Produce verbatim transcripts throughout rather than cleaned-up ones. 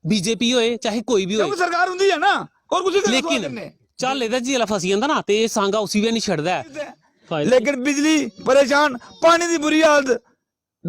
BJP होए चाहे कोई भी होए। क्योंकि सरकार उंदी ऐ ना, और कुसी कन्नै लेकिन सुआल करने? झाले दा जिसलै फसी जंदा ना, ते एह् सांगा उसी बी हैनी छड्डदा ऐ। फायदा लेकिन बिजली परेशान, पानी दी बुरी हालत,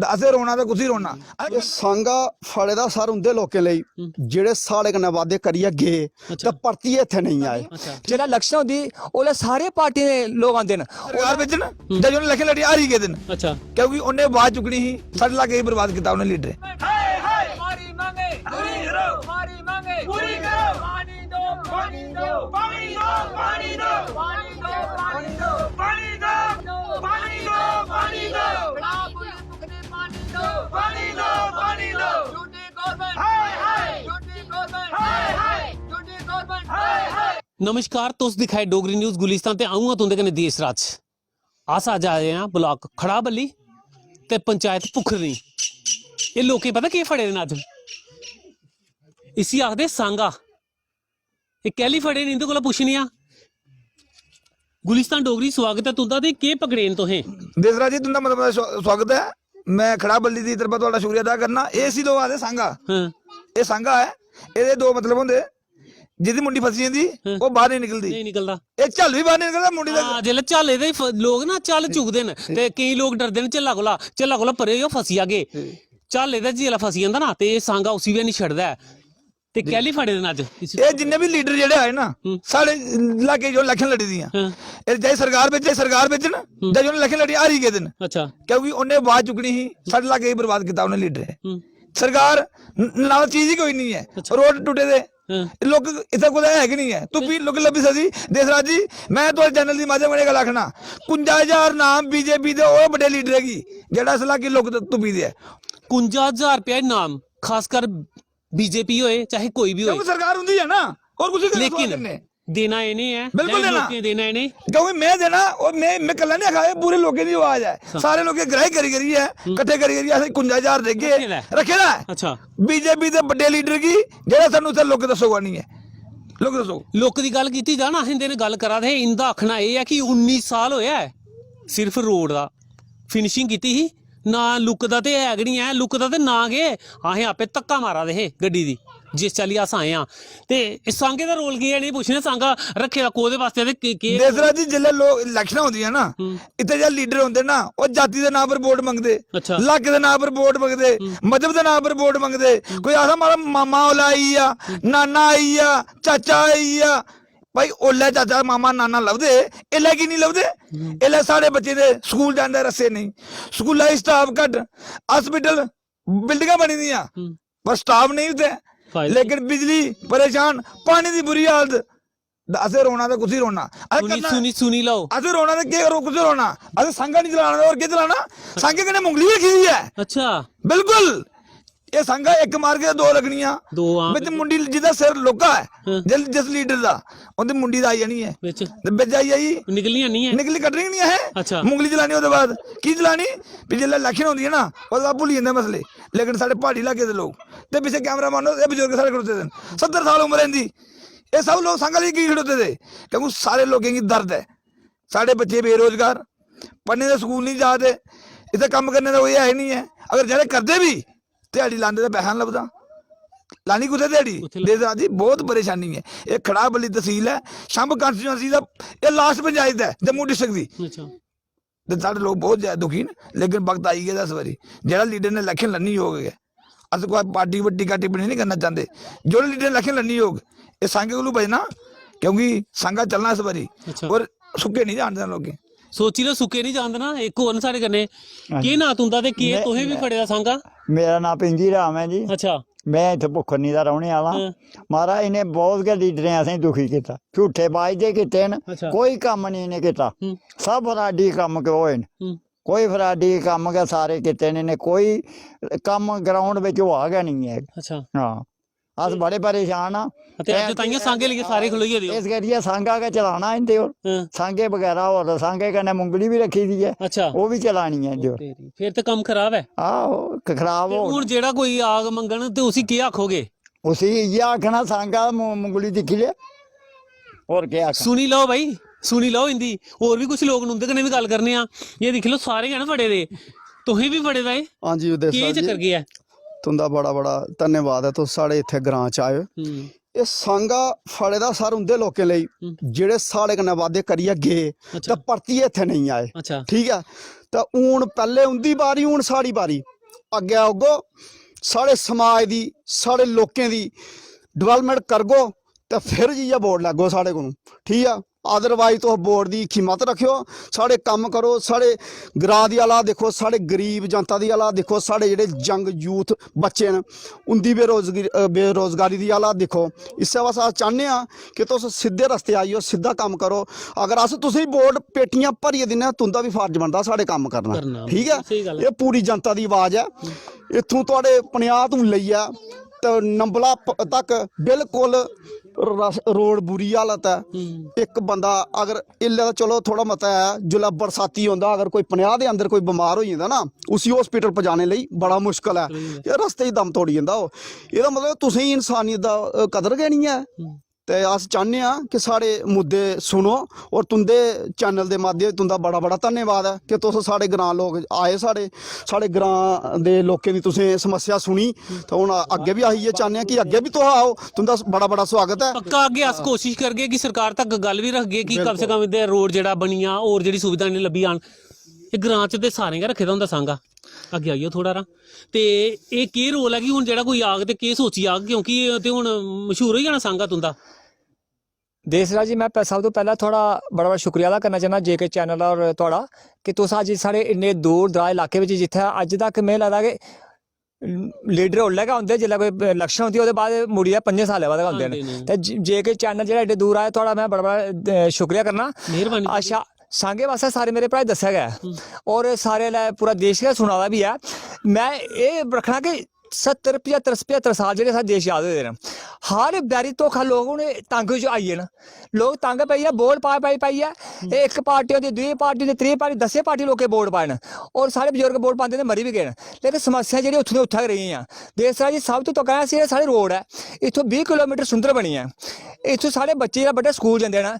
असें रोना ते कुसी रोना? एह् सांगा फड़े दा सर उंदे लोकें लेई, हम्म। जेह्ड़े साढ़े कन्नै वादे करियै गे, अच्छा। ते परतियै इत्थै नेईं आए। अच्छा। जेल्लै इलैक्शन होंदी, ओल्लै सारे पार्टियें दे लोक आंदे न। सरकार बिच न, हम्म। जद उ'नें इलैक्शन लड़ी हारी गेदे न। अच्छा। क्योंकि उ'नें आवाज चुक्कनी ही, साढ़े लाके गी बरबाद कीता उ'नें लीडरें। हाय हाय, हमारी मांगे पूरी करो, हमारी मांगे पूरी करो। पानी दो, पानी दो, पानी दो, पानी दो, पानी दो, पानी दो, पानी दो, पानी दो, पानी दो। पानी दो, पानी दो। झूठी गवर्नमेंट। हाय, हाय। झूठी गवर्नमेंट। हाय, हाय। झूठी गवर्नमेंट। हाय, हाय। नमस्कार, तुस दिक्खा दे डोगरी न्यूज गुलिस्तान ते अ'ऊं आं तुं'दे कन्नै देश राज। अस अज्ज आए आं ब्लाक खड़ाबली ते पंचायत पुखरनी। एह् लोकें पता केह् फड़े दे न अज्ज? इसी आखदे सांगा। एह् कैह्ली फड़े न, इं'दे कोला पुच्छने आं। गुलिस्तान डोगरी, स्वागत ऐ तुं'दा, ते केह् पकड़े न तुसें? देसराज जी, तुं'दा मता मता स्वा-, स्वागत ऐ। में खड़ा बल्ली दी तरफा थुआढ़ा शुक्रिया अदा करना। एह् इसी लोक आखदे सांगा। हां। एह् सांगा ऐ, एह्दे दो मतलब होंदे। जेह्दी मुंडी फसी जंदी, हां। ओह् बाह्र नेईं निकलदी। नेईं निकलदा। एह् झल्ल बी बाह्र नेईं निकलदा, मुंडी दा। हां, जेल्लै झाले दे फ-, लोक ना झल्ल चुकदे न, ते केईं लोक डरदे न झल्ला कोला, झल्ला कोला परे होई जाओ, फसी जागे। हम्म। झाले दा जिसलै फसी जंदा ना, ते एह् सांगा उसी बी हैनी छड्डदा ऐ। ते कैह्ली फड़े दे न अज्ज इसी? एह् जिन्ने बी लीडर जेह्ड़े आए ना, हम्म। साढ़े इलाके जो इलैक्शन लड़ी दियां, हां। एह् चाहे सरकार बिच, चाहे सरकार बिच न, हम्म। जां जो इलैक्शन लड़ी हारी गेदे न। अच्छा। क्योंकि उ'नें आवाज चुक्कनी ही, साढ़े इलाके गी बर्बाद कीता उ'नें लीडरें। हम्म। सरकार न-, नाल चीज ही कोई निं ऐ। अच्छा। रोड टुट्टे दे। हां। लोक इत्थै कुतै है गै निं ऐ। तुप्पी लोक लब्भी सकदी। देसराज जी, में थुआढ़े चैनल दी माध्यम कन्नै गल्ल आखना, कुंजा ज्हार नाम बीजेपी दे ओह् बड्डे लीडर गी, जेह्ड़ा इस इलाके लोक तुप्पी दे ऐ। कुंजा ज्हार रपेआ इनाम, खासकर बीजेपी होए चाहे कोई भी होए। क्योंकि सरकार उंदी ऐ ना, और कुसी कन्नै लेकिन सवाल करने? देना इ'नें ऐ, बिल्कुल जां देना। लोकें देना इ'नें? क्योंकि में देना, और में, में कल्ला निं आखा, एह् पूरे लोकें दी आवाज ऐ। सा- सारे लोकें ग्राही करी करियै, हम्म। कट्ठे करी करियै असें कुंजा ज्हार देगे। रक्खे दा ऐ? रक्खे दा ऐ। अच्छा। बीजेपी दे बड्डे लीडर गी, जेह्ड़ा सानूं इत्थै लोकें दस्सोगा निं ऐ। लोकें दस्सो। लोकें दी गल्ल कीती जा ना, असें इं'दे नै गल्ल करा दे हे, इं'दा आखना एह् ऐ कि उन्नी साल होएआ ऐ सिर्फ रोड दा, फिनिशिंग कीती ही, ना लुक्क दा ते है गै निं ऐ, लुक्क दा ते ना गै असें आपे धक्का मारा दे हे गड्डी दी, जिस चाल्ली अस आए आं। ते इस सांगे दा रोल केह् ऐ, इ'नें पुच्छने, सांगा रक्खे दा कोह्दे बास्तै ते केह्, केह्? देसराज जी, जिसलै लोक इलैक्शनां होंदियां ना, हम्म। इत्थै जेह्ड़े लीडर होंदे ना, ओह् जाति दे नांऽ पर वोट मंगदे, अच्छा। लाके दे नांऽ पर वोट मंगदे, हम्म। मजहब दे नांऽ पर वोट मंगदे। हम्म। कोई आखदा, "माड़ा मामा ओला आई गेआ, हम्म। नाना आई गेआ, चाचा आई गेआ।" भाई, ओल्लै चाचा, मामा, नाना लभदे, एल्लै की निं लभदे? हम्म। एल्लै साढ़े बच्चे दे स्कूल जान दे रस्ते नेईं, स्कूला च स्टाफ घट्ट, हॉस्पिटल, बिल्डिंगां बनी दियां, हम्म। पर स्टाफ नेईं उत्थै। फायदा लेकिन बिजली परेशान, पानी दी बुरी हालत। द-, असें रोना ते कुसी रोना? असें सुनी, करना, सुनी, सुनी लैओ। असें रोना ते केह् करो, कुसी रोना? असें सांगा निं चलाना ते होर केह् चलाना? सांगे कन्नै मुंगली रक्खी दी ऐ। अच्छा। बिल्कुल। एह् सांगा इक मारगे ते दो लग्गनियां। दो हां। बिच मुंडी, जिदा सिर लौह्का ऐ, हां। जिस, जिस लीडर दा, उं'दी मुंडी दा आई जानी ऐ। बिच। ते बिच आई, आई। निकलनी निं ऐ। निकली, कड्ढनी निं ऐ। अच्छा। मुंगली चलानी ओह्दे बाद। की चलानी? भी जिसलै इलैक्शन होंदी ऐ ना, ओह्दे बाद भुल्ली जंदे मसले। लेकिन साढ़े प्हाड़ी इलाके दे लोक, ते पिच्छे कैमरा मानो, एह् बजुर्ग साढ़े खड़ोते दे न, सत्तर साल उम्र ऐ इं'दी। एह् सब लोक सांगा लेइयै की खड़ोते दे? क्योंकि सारे लोकें गी दर्द ऐ। साढ़े बच्चे बेरोजगार, पढ़ने दे स्कूल निं जा दे, इत्थै कम्म करने दा कोई है निं ऐ। अगर जेह्ड़े करदे बी, ध्याड़ी लांदे ते पैसा निं लभदा। लानी कुत्थै ध्याड़ी? कुत्थै ला- देसराज जी, बहुत परेशानी ऐ। एह् खड़ाबली तसील ऐ, छंब कॉन्स्टिट्यूएंसी दा एह् लास्ट पंचायत ऐ जम्मू डिस्ट्रिक्ट दी। अच्छा। ते साढ़े लोक बहुत ज्यादा दुखी न, लेकिन वक्त आई गेदा इस बारी। जेह्ड़ा लीडर ने इलैक्शन लड़नी होग गै, अस कोई पार्टी पर टिक्का टिप्पणी निं करना चांह्दे। जेह्ड़े लीडर ने इलैक्शन लड़नी होग, एह् सांगे कोलू बचना, क्योंकि सांगा चलना इस बारी। अच्छा। और सुक्के निं जान देना लोकें। सोची लैओ, सुक्के निं जान देना। इक होर न साढ़े कन्नै। हां जी। केह् नांऽ तुं'दा ते केह् में, तुसें बी में, फड़े दा सांगा? मेरा नांऽ पिंजी राम ऐ जी। अच्छा। में इत्थै पुखरनी दा रौह्ने आह्ला। हां। महाराज, इ'नें बहुत गै लीडरें असेंगी दुखी कीता, झूठे वायदे कीते न, अच्छा। कोई कम्म निं इ'नें कीता। हम्म। सब फराडी कम्म के होए न। हम्म। कोई फराडी कम्म गै सारे कीते न इ'नें, कोई कम्म ग्राउंड बिच होआ गै निं ऐ। अच्छा। हां, अस बड़े परेशान आं। ते अज्ज ते ताइयों सांगे लेइयै सारे खलोई गेदे ओ। इस करियै सांगा गै चलाना इं'दे होर। हां। सांगे बगैरा होर, सांगे कन्नै मुंगली बी रक्खी दी ऐ, अच्छा। ओह् बी चलानी ऐ इं'दे होर। तेरी। फिर ते कम्म खराब ऐ। आहो, ख-, खराब ते होग। हून जेह्ड़ा कोई आग मंगन ते उसी केह् आखोगे? उसी इ'यै आखना, सांगा मु-, मुंगली दिक्खी ले, होर केह् आखना? सुनी लैओ भाई, सुनी लैओ इं'दी। होर बी कुछ लोक न, उं'दे कन्नै बी गल्ल करने आं। एह् दिक्खी लैओ, सारे गै ना फड़े दे, तुसें बी फड़े दा एह्। हां जी, देसराज केह् जी। चक्कर केह् ऐ? तुं'दा बड़ा बड़ा धन्यवाद ऐ, तुस साढ़े इत्थै ग्रां च आए ओ। हम्म। एह् सांगा फड़े दा सर उं'दे लोकें लेई हम्म। जेह्ड़े साढ़े कन्नै वादे करियै गे अच्छा। ते परतियै इत्थै नेईं आए। अच्छा। ठीक ऐ, ते हून पैह्ले उं'दी बारी, हून साढ़ी बारी। अग्गें औगो, साढ़े समाज दी, साढ़े लोकें दी development करगो, ते फिर जाइयै वोट लैगो साढ़े कोलूं। ठीक ऐ, अदरवाइज तुस वोट दी हिक्खी मत रक्खेओ। साढ़े कम्म करो, साढ़े ग्रां दी हालात दिक्खो, साढ़े गरीब जनता दी हालात दिक्खो, साढ़े जेह्ड़े young youth बच्चे न, उं'दी बेरोजगी-, अ, बेरोजगारी दी हालात दिक्खो। इस्सै वास्तै अस चाह्न्ने आं कि तुस सिद्धे रस्ते आई जाओ, सिद्धा कम्म करो। अगर अस तुसेंगी वोट पेटियां भरियै दिन्ने आं, तुं'दा बी फर्ज बनदा साढ़े कम्म करना। करना, ठीक ऐ? स्हेई गल्ल ऐ। एह् पूरी जनता दी आवाज ऐ। इत्थूं थुआढ़े पनेआह तों लेइयै ते नंबला प-, तक बिल्कुल रस-, रोड बुरी हालत ऐ। हम्म। इक बंदा अगर इल्लै तां चलो थोह्ड़ा मता ऐ, जिसलै बरसाती औंदा, अगर कोई पनेआह दे अंदर कोई बमार होई जंदा ना, उसी hospital पजाने लेई बड़ा मुश्कल ऐ। हम्म। एह् रस्ते च दम तोड़ी जंदा ओह्। एह्दा मतलब तुसेंगी इंसानियत दा, अ, कदर गै निं ऐ। हम्म। ते अस चाह्न्ने आं कि साढ़े मुद्दे सुनो, और तुं'दे channel दे माध्यम तुं'दा बड़ा बड़ा धन्यवाद ऐ कि तुस साढ़े ग्रां लोक आए, साढ़े साढ़े ग्रां दे लोकें दी तुसें समस्या सुनी। ते हून अग्गें बी अस इ'यै चाह्न्ने आं कि अग्गें बी तुस आओ, तुं'दा बड़ा बड़ा स्वागत ऐ। पक्का अग्गें अस कोशिश करगे कि सरकार तक गल्ल बी रखगे कि कम से बिल्कुल। कम इद्धर रोड जेह्ड़ा बनी जा, होर जेह्ड़ी सुविधा इ'नें लब्भी जान। एह् ग्रां च ते सारें गै रक्खे दा होंदा सांगा, अग्गें आई जाओ थोह्ड़ा हारा। ते एह् केह् रोल ऐ कि हून जेह्ड़ा कोई आग ते केह् सोची आग, क्योंकि एह् ते हून मशहूर होई जाना सांगा तुं'दा। देसराज जी, में प-, सब तों पैह्लें थुआढ़ा बड़ा बड़ा शुक्रिया अदा करना चाह्न्नां, जे के channel और थुआढ़ा, कि तुस अज्ज साढ़े इन्ने दूर दराज इलाके बिच, जित्थै अज्ज तक में लगदा कि लीडर उसलै गै औंदे जिसलै कोई election होंदी, ओह्दे बाद मुड़ियै पंजें सालें बाद गै औंदे न। औंदे न। ते ज-, जे के channel जेह्ड़ा एड्डे दूर आए, थुआढ़ा में बड़ा बड़ा, अ, शुक्रिया करना। मेहरबानी। अच्छा, सांगे वास्तै सारे मेरे भ्राएं दस्सेआ गै ऐ। हम्म। और सारे लै पूरा देश गै सुना दा बी ऐ। में एह् रक्खना कि सत्तर, पचत्तर, पचत्तर साल जेह्ड़े साढ़े देश आजाद होए दे न, हर बारी धोखा, लोक हून तंग च आई गे न। लोक तंग पेई गे, वोट पाई, पाई, पाइयै, हम्म। इक पार्टी होंदी, दूई पार्टी होंदी, त्री पार्टी, दस्सें पार्टी लोकें वोट पाए न। और साढ़े बजुर्ग वोट पांदे ते मरी बी गे न। लेकिन समस्या जेह्ड़ी उत्थूं दी उत्थै गै रेही गेइयां। देसराज जी, सब तों तगड़ा असें साढ़ी रोड ऐ। इत्थूं बीह् किलोमीटर सुंदर बनी ऐ। इत्थूं साढ़े बच्चे जेह्ड़ा बड्डे स्कूल जंदे न,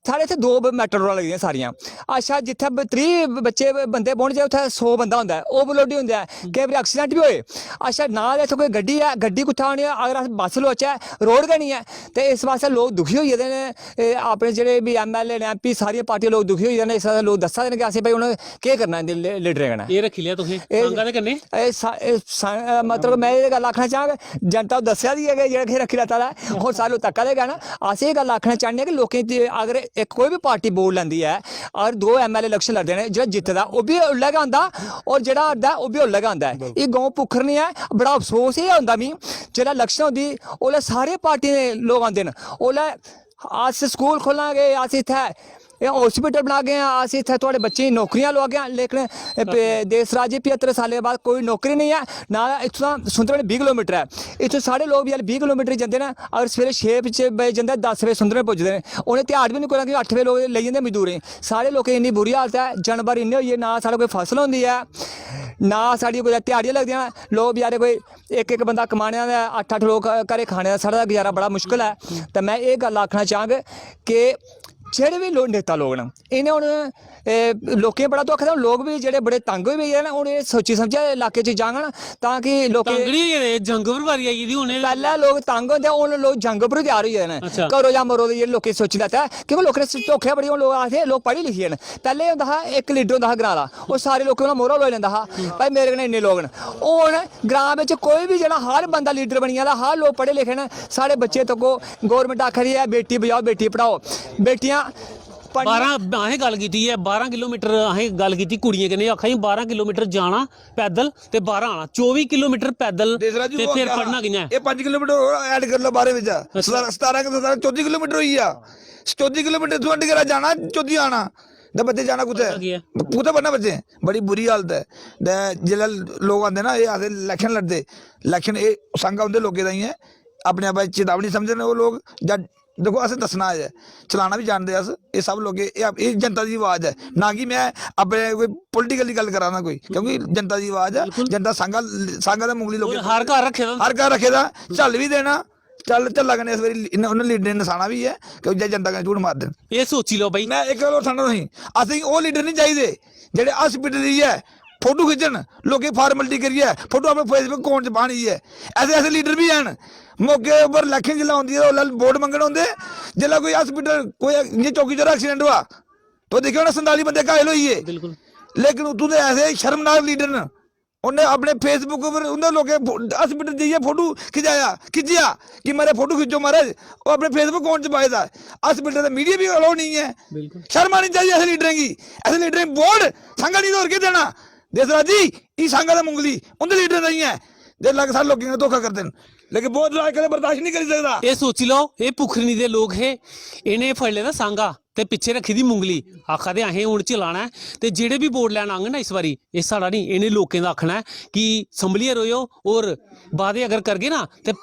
साढ़े इत्थै दो ब-, मेटाडोरां लगदियां सारियां। अच्छा, जित्थै ब-, त्रीह् ब-, बच्चे ब-, बंदे बौह्न, जे उत्थै सौ बंदा होंदा ऐ, overload होंदा ऐ, केईं बारी accident बी होए। अच्छा, ना ते इत्थै कोई गड्डी ऐ, गड्डी कुत्थै आनी ऐ? अगर अस बस लोआचै, रोड गै निं ऐ। ते इस बास्तै लोक दुखी होई गेदे न। एह् अपने जेह्ड़े बी MLA न, MP, सारियां पार्टियां, लोक दुखी होई गेदे न। इस आस्तै लोक दस्सा दे न कि असें भाई हून केह् करना इं'दे ली-, लीडरें कन्नै। एह् रक्खी लेआ तुसें एह् सांगा दे कन्नै? एह् सा-, एह् सा-, मतलब, में एह् गल्ल आखना चाह्ङ, जनता ओह् दस्सेआ दी ऐ कि जेह्ड़ा किश रक्खी लैता दा ऐ, होर सारे लोक तक्का दे गै न। अस एह् गल्ल आखना चाह्न्ने आं कि लोकें च अगर इक कोई बी पार्टी वोट लैंदी ऐ, अगर दो MLA election लड़दे न, जेह्ड़ा जित्ते दा ओह् बी उल्लै गै आंदा, और जेह्ड़ा हारदा ऐ ओह् बी उल्लै गै आंदा ऐ। एह् गौं पुक्खर निं ऐ, बड़ा अफसोस एह् होंदा मी, जेल्लै election होंदी, ओल्लै सारे पार्टियें दे लोक आंदे न, ओल्लै अस स्कूल खोलांगे, अस इत्थै एह् hospital बनागे, अस इत्थै थुआढ़े बच्चें गी नौकरियां लोआगे, लेकिन एह् पे-, देसराज जी, पचत्तर सालें बाद कोई नौकरी नेईं ऐ, ना इत्थुआं सुंदरबनी बीह् किलोमीटर ऐ, इत्थूं साढ़े लोक बी हल्ले बीह् किलोमीटर जंदे न, अगर सवेरे छे बजे, बजे जंदे, दस बजे सुंदरबनी पुजदे न। उ'नें ध्याड़ बी निं कोला, क्योंकि अट्ठ बजे लोक लेई जंदे मजदूरें गी। साढ़े लोकें दी इन्नी बुरी हालत ऐ, जनवरी इन्ने होई गे, ना साढ़े कोई फसल होंदी ऐ, ना साढ़ी कोई ध्याड़ियां लगदियां। लोक बचैरे कोई इक इक बंदा कमाने दा, अट्ठ अट्ठ लोक घरै खाने दा, साढ़ा गुजारा बड़ा मुश्कल ऐ। ते में एह् गल्ल आखना चाह्ङ कि जेह्ड़े बी लो-, नेता लोक न, इ'नें हून, एह् लोकें बड़ा धोखा देआ, लोक बी जेह्ड़े बड़े तंग होई गेदे न, हून एह् सोची समझियै इलाके च जाङन, तां कि लोकें तंग निं होई गेदे, जंग पर बारी आई गेदी हून एह्। पैह्लें लोक तंग होंदे, हून लोक जंग पर बी त्यार होई गेदे न। अच्छा। करो जां मरो, ते जेह्ड़े लोकें सोची लैता ऐ, क्योंकि लोकें ने धोखे बड़ी, हून लोक आखदे, लोक पढ़े लिखे दे न। पैह्लें एह् होंदा हा, इक लीडर होंदा हा ग्रां दा, ओह् सारे लोकें कोला मोह्रा लोआई लैंदा हा, "भाई, मेरे कन्नै इन्ने लोक न।" हून ग्रां बिच कोई बी जेह्ड़ा हर बंदा लीडर बनी गेदा, हर लोक पढ़े लिखे न, साढ़े बच्चे तक्को, government आखा दी ऐ, "बेटी बचाओ, बेटी पढ़ाओ।" बेटियां पढ़न। बारां, असें गल्ल कीती ऐ, बारां किलोमीटर असें गल्ल कीती कुड़ियें कन्नै, आखा दियां बारां किलोमीटर जाना पैदल ते बारां आना, चौबी किलोमीटर पैदल, देसराज जी, ते ओह् फिर आखा पढ़ना दा, कि'यां ऐ? एह् पंज किलोमीटर होर add करी लैओ बारां बिच, अच्छा। सतारां, सतारां, सतारां, चौह्दी किलोमीटर होई गेआ। चौह्दी किलोमीटर इत्थुआं डगेरा जाना, चौह्दी आना, ते बच्चे जाना कुत्थै? पढ़ना केह् ऐ? कुत्थै पढ़ना बच्चे? बड़ी बुरी हालत ऐ। ते जिसलै लोक आंदे ना, एह् आखदे election लड़दे, election एह् सांगा उं'दे लोकें दा ही ऐ, अपने आपै च चेतावनी समझदे न ओह् लोक, जां दिक्खो, असें दस्सना ऐ, चलाना बी जानदे अस। एह् सब लोकें, एह्, एह् जनता दी आवाज ऐ, ना कि में अपने कोई political दी गल्ल करा ना कोई, क्योंकि जनता दी आवाज ऐ। बिल्कुल। जनता सांगा, सांगा ते मुंगली लोकें, हर घर रक्खे दा होंदा। हर घर रक्खे दा, झल्ल बी देना, झल्ल, झल्ला कन्नै इस बारी इन्ना-, उ'नें लीडरें गी नसाना बी ऐ, क्योंकि जनता कन्नै झूठ मारदे न। एह् सोची लैओ भाई। में इक गल्ल होर सनाना तुसेंगी, असेंगी ओह् लीडर निं चाहिदे जेह्ड़े hospital जाइयै फोटो खिच्चन, लोकें गी फार्मलिटी करियै फोटो अपने फेसबुक अकाउंट च पानी ऐ। ऐसे ऐसे लीडर बी हैन, मौके उप्पर इलैक्शन जिसलै औंदी ऐ, उसलै वोट मंगन औंदे। जिसलै कोई हॉस्पिटल, कोई जि'यां चौकी चौरा एक्सीडेंट होआ, तुस दिक्खेओ ना, संताली बंदे घायल होई गे। बिल्कुल। लेकिन उत्थूं दे ऐसे शर्मनाक लीडर न, उन्नै अपने फेसबुक उप्पर उं'दे लोकें फो- हॉस्पिटल जाइयै फोटो खिचाया, खिच्चेआ कि मेरा फोटो खिच्चो महाराज, ओह् अपने फेसबुक अकाउंट च पाए दा। हॉस्पिटल दा मीडिया बी अलाउ नेईं ऐ। बिल्कुल। शर्म आनी चाहिदी ऐसे लीडरें गी। ऐसे लीडरें गी वोट संगत नहीं, तो होर केह् देना? देसराज जी, ई संगत दा मुंगली उं'दे लीडरें दा ही ऐ, जे लग सारे लोकें कन्नै धोखा करदे न। लेकिन बहुत बुरा, अजकल बर्दाश्त नहीं करी सकदा। एह् सोची लैओ, एह् पुखरनी दे लोक हे, इ'नें फड़ी लेदा सांगा ते पिच्छे रक्खी दी मुंगली। आखा दे असें हून चलाना ऐ, ते जेह्ड़े बी वोट लैन आङन ना इस बारी, एह् साढ़ा नहीं, इ'नें लोकें दा आखना ऐ कि संभलियै र'वेओ, और वादे अगर करगे ना ते